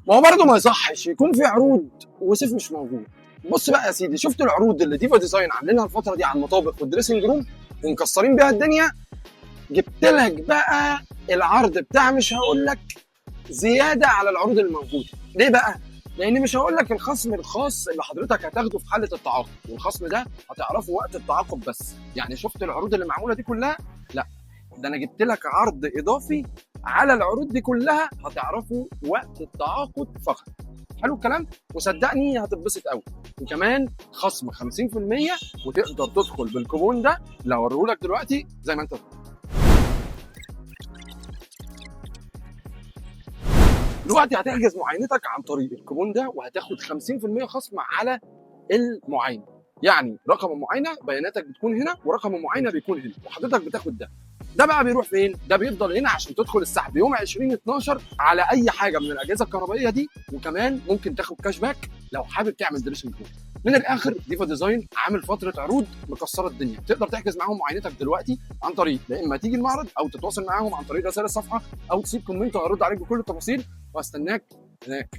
ما هو برضه ما يصحش يكون في عروض وسيف مش موجود. بص بقى يا سيدي، شفت العروض اللي ديفا ديزاين عاملينها الفترة دي على المطابخ وال dressing room ومكسرين بيها الدنيا؟ جبت لك بقى العرض بتاع، مش هقول لك زيادة على العروض الموجودة. ليه بقى؟ لان مش هقول لك الخصم الخاص اللي حضرتك هتاخده في حاله التعاقد، والخصم ده هتعرفه وقت التعاقد بس. يعني شفت العروض اللي معمولة دي كلها؟ لا، ده انا جبت لك عرض اضافي على العروض دي كلها هتعرفه وقت التعاقد فقط. حلو الكلام؟ وصدقني هتتبسط قوي. وكمان خصم 50%، وتقدر تدخل بالكوبون ده اللي هوريهولك دلوقتي زي ما انت. دلوقتي هتحجز معاينتك عن طريق الكوبون ده وهتاخد 50% خصم على المعاينة. يعني رقم المعاينة بياناتك بتكون هنا، ورقم المعاينة بيكون هنا، وحضرتك بتاخد ده. ده بقى بيروح فين؟ ده بيفضل هنا عشان تدخل السحب يوم 20/12 على اي حاجة من الاجهزة الكهربائية دي. وكمان ممكن تاخد cash back لو حابب تعمل dressing room. من الاخر ديفا ديزاين عامل فترة عروض مكسرة الدنيا، تقدر تحجز معاهم معاينتك دلوقتي عن طريق يا اما تيجي المعرض او تتواصل معاهم عن طريق رسائل الصفحة او تسيب comment وهرد عليك بكل التفاصيل، واستناك هناك.